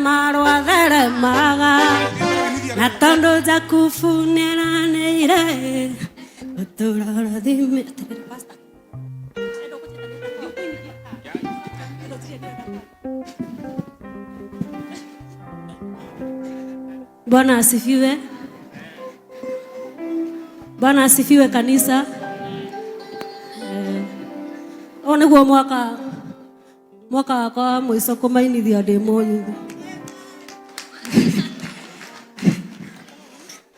Marwatheremaga na tondu Jakubu nĩeranĩire ũtũũro. Bwana asifiwe. Bwana asifiwe kanisa. Ũyũ nĩguo mwaka wakwa wa mũico kũmainithia ndĩ mũnyuthi.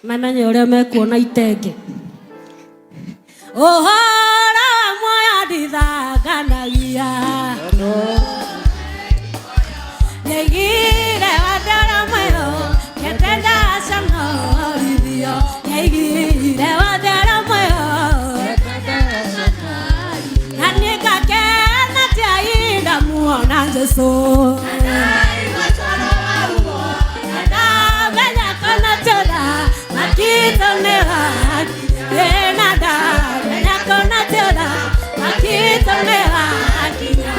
Mamenye ũrĩa mekuona itenge. Ũhoro wa muoyo ndithanganagia. Nyaigire wandara mweyo kete ndaconorithio. Nyaigire wandara mweyo na niĩ ngakena tiainda muona Jesũ. Ndamenya kona tũra makito nĩ waki. Na ndamenya kona tũra makito nĩ wakinya.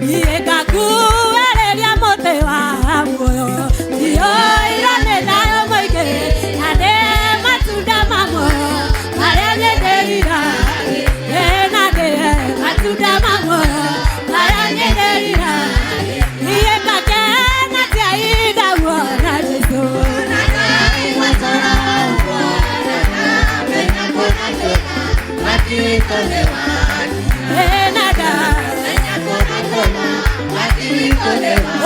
Niĩ ngakuĩrĩria mũtĩ wa muoyo ndioirwo nĩ thayũ mũingĩ na ndĩ matunda ma muoyo marĩa niĩ ndĩrira na ndĩ matunda ma muoyo marĩa niĩ ndĩrira. Niĩ ngakena tiainda muona Jesũ. Na ndamenya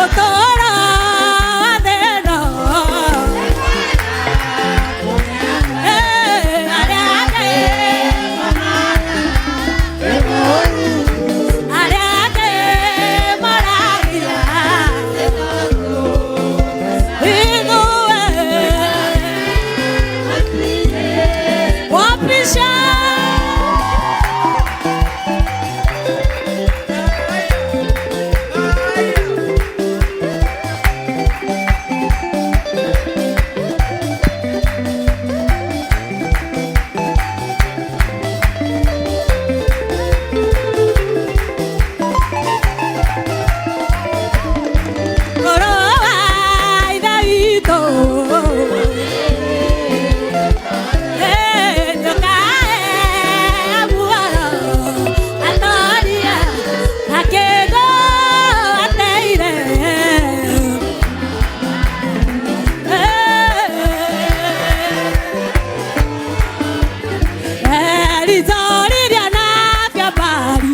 ũtũũro wa thĩ ĩno. Arĩa angĩ, arĩa angĩ moragia ithuĩ wapisha. Mũrũ wa Ithe witũ. Nĩũkahe muoyo atoria na kĩndũ ateire. Eritoriria na bĩambari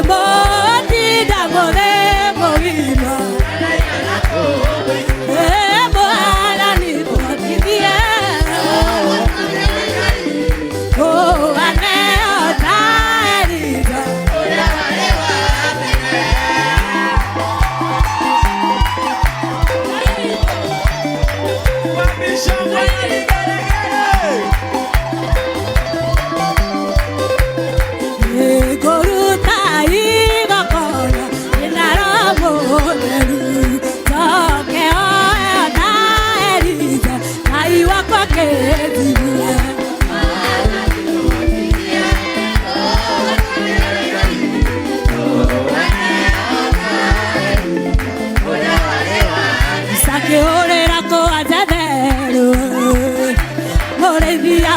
mũtinda mũthĩ mũgima. Mwathani mũhotithie aneo ta Elija. Wapi shangwe na vigelegele? Nĩngũruta igongona rĩna Roho Mũtheru njoke oe ta Elija Ngai wakwa kĩnjigue. Sakĩũrĩra kwa Jethero mũrĩithia.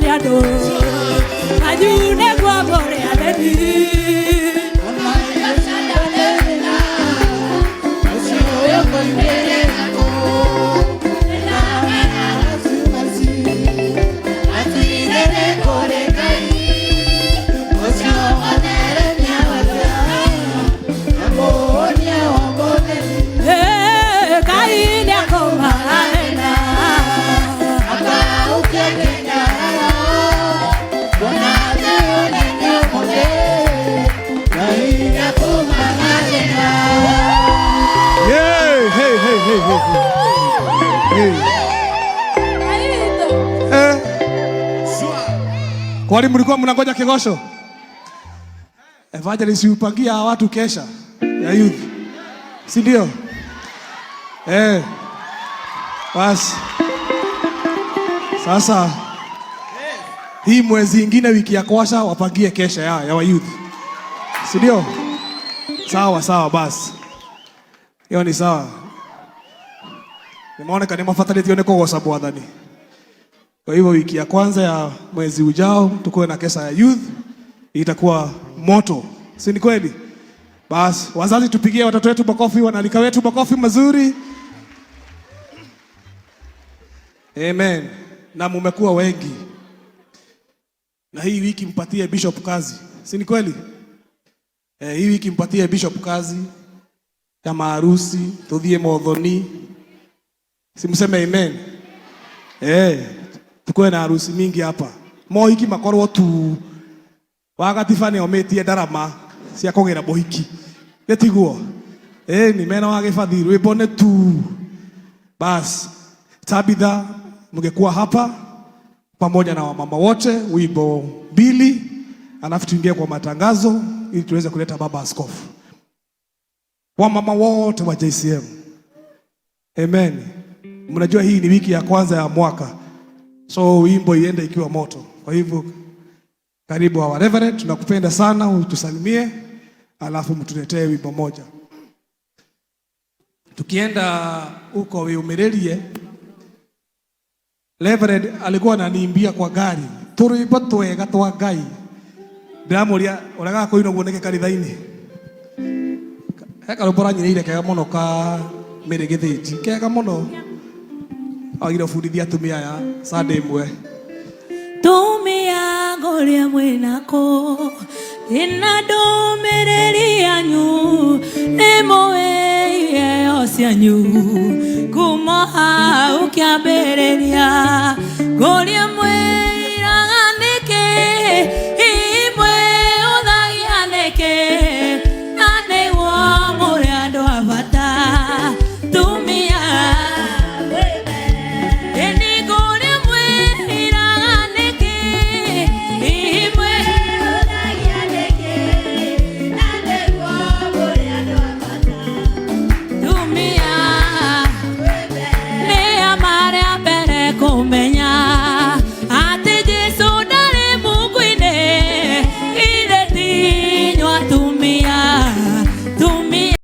Nĩ andũ anyu nĩguo mũrĩ atheni. Eh, Ngai nĩakũmahena. Yeah, hey, hey, hey, hey, hey. Hey. Eh. Kwani mlikuwa mnangoja kigosho? Evangelist upangia watu kesha ya youth. Si ndio? Eh. Basi. Sasa hii mwezi ingine wiki ya kwanza wapangie kesha ya wa youth. Si ndio? Sawa sawa basi. Hiyo ni sawa. Nimeona nĩ mabatarĩtio nĩ kũgoca Mwathani. Kwa hivyo wiki ya kwanza ya mwezi ujao tukuwe na kesha ya youth, itakuwa moto, si ni kweli? Basi wazazi, tupigie watoto wetu makofi, wanalika wetu makofi mazuri. Amen. Na mumekuwa wengi, na hii wiki mpatie bishop kazi, si ni kweli? Eh, hii wiki mpatie bishop kazi ya maharusi, tuthie mothoni, si mseme amen? Eh, tukuwe na harusi mingi hapa mohiki makorwo tu wagatiba nĩ omĩtie ndarama cia kũgĩra mũhiki gĩtiguo ĩni mena wa gĩbathi rwĩmbo nĩ tu. Bas Tabitha, mngekuwa hapa pamoja na wamama wote, wimbo mbili, alafu tuingie kwa matangazo ili tuweze kuleta baba askofu. Wamama wote wa JCM, amen. Mnajua hii ni wiki ya kwanza ya mwaka, so wimbo iende ikiwa moto. Kwa hivyo karibu our reverend, tunakupenda sana, utusalimie, alafu mtuletee wimbo moja. Tukienda huko Wĩũmĩrĩrie, Reverend alikuwa ananiimbia kwa gari tũrwĩmbo twega twa Ngai. Ndĩramũria ũregaga kũina ũguo nĩkĩ kanitha-inĩ? He karwĩmbo ũranyinĩire kega mũno ka Mĩrĩ Gĩthĩnji, kega mũno. Wagire ũbundithia atumia aya Sunday ĩmwe. Tumia ngũrĩa mwĩnako ĩna ndũmĩrĩri yanyu nĩ mũĩ iheo cianyu kuma hau kĩambĩrĩria ngũria.